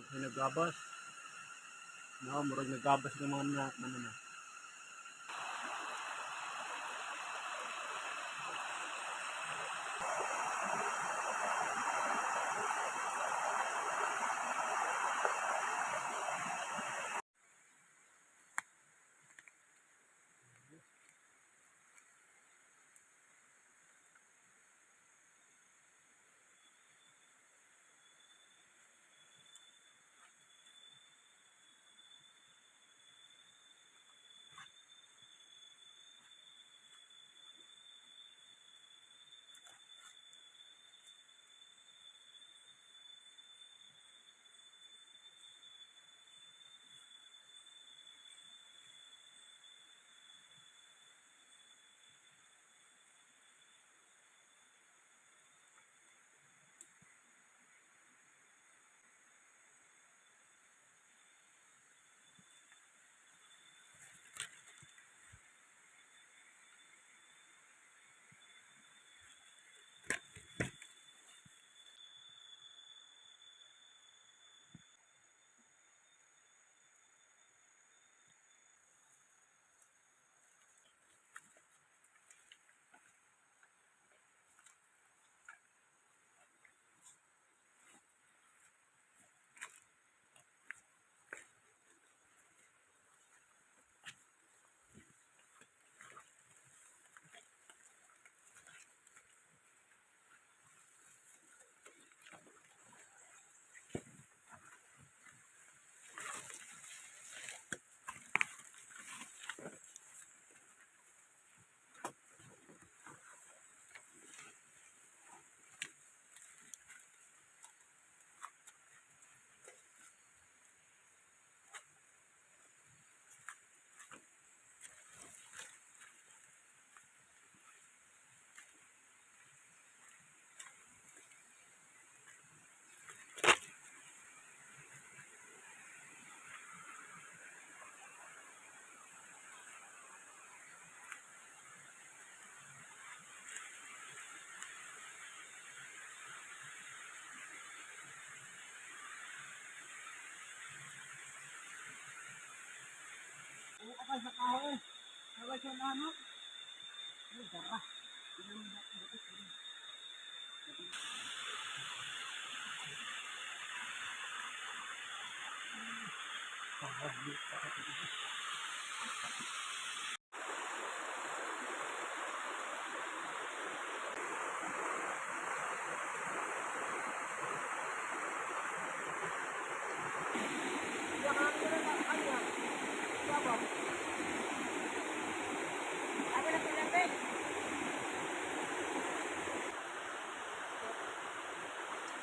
Nagabas. No, murag nagabas ng mga na, ano na.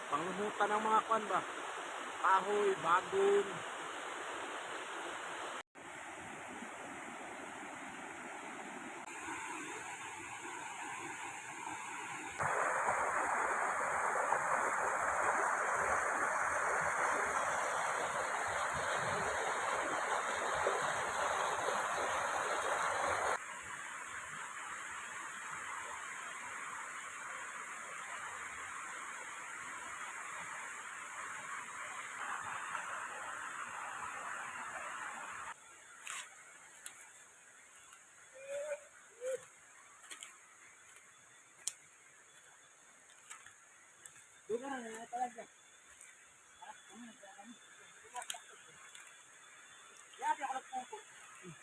Panglumutan ng mga kwan ba? Kahoy, bagong.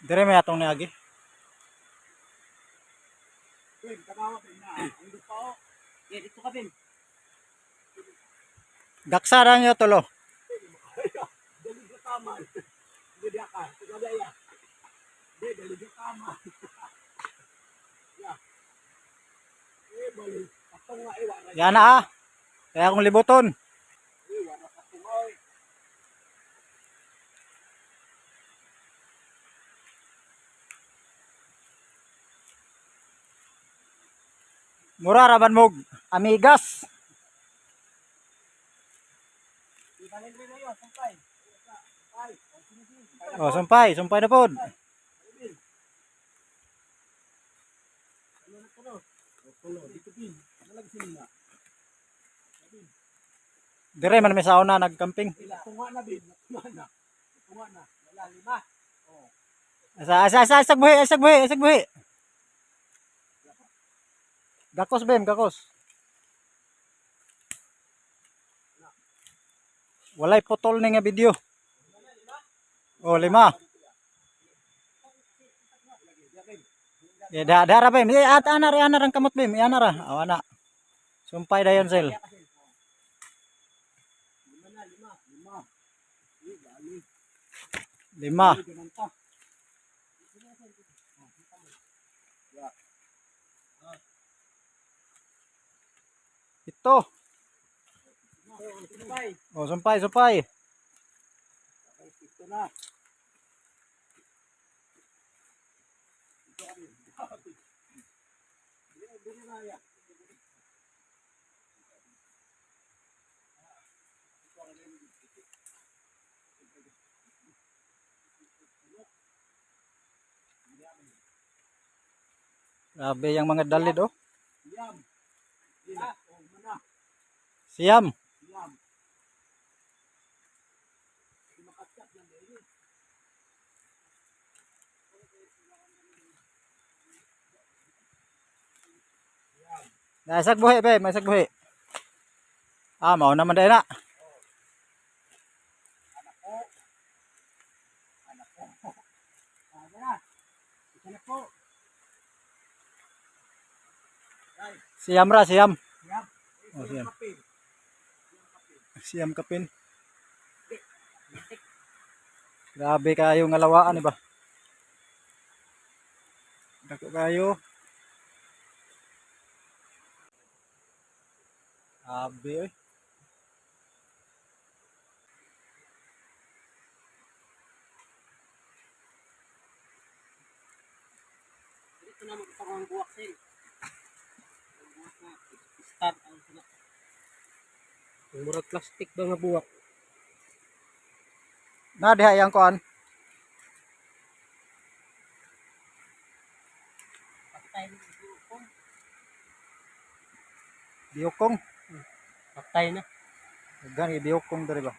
Dire may atong niagi. Uy, tanawa pa na. Ang lupa oh. Yeah, dito ka, Ben. Daksa ra niyo tulo. Dali ka tama. Hindi di ka. Ikaw ya. Hindi, dali ka tama. Ya. Eh, bali. Patong nga iwa ra. Yan na ah. Kaya akong libuton. Iwa ra patong oy. Mura ra man mog amigas. Oh, sumpay, sumpay na pod. Tulo, dito bin. Ano lagi sinina? Dire man may sauna nagcamping. Tunga na bin, tunga na. Tunga na. Wala lima. Oh. Asa asa asa isag buhi, isag buhi, isag buhi. Gakos bem, gakos. Walay putol ni nga video. Oh, lima. Ya, da da ra bem. Eh, at ana ra ana rang kamot bem. Ana ra. Oh, ana. Sumpay dayon sel. Lima na, lima. Lima. Eh, dali. Lima. Eh, ganun ta. Ito. Sumpay. Oh, sumpay, sumpay. Ito na. Grabe yung mga dalid oh. Siyam. Lima. Oh, mana. Siyam. Siyam. Makatsak lang eh. Naisag buhi be, may isag buhi. Ah, mao naman dahil na. Ah, na. Isa na po. Siyam ra, siyam. Siyam. Oh, siyam. Kapin. Siyam kapin. Grabe kayo nga lawaan, iba. Dako kayo. Grabe oy. Dito na magpapang buwak sil. Ang buwak na start ang sila. Ang murag plastic ba nga buwak? Na diha yang kuan. Patay na biyukong. Biyokong. Patay na. Daghan biyokong diri ba.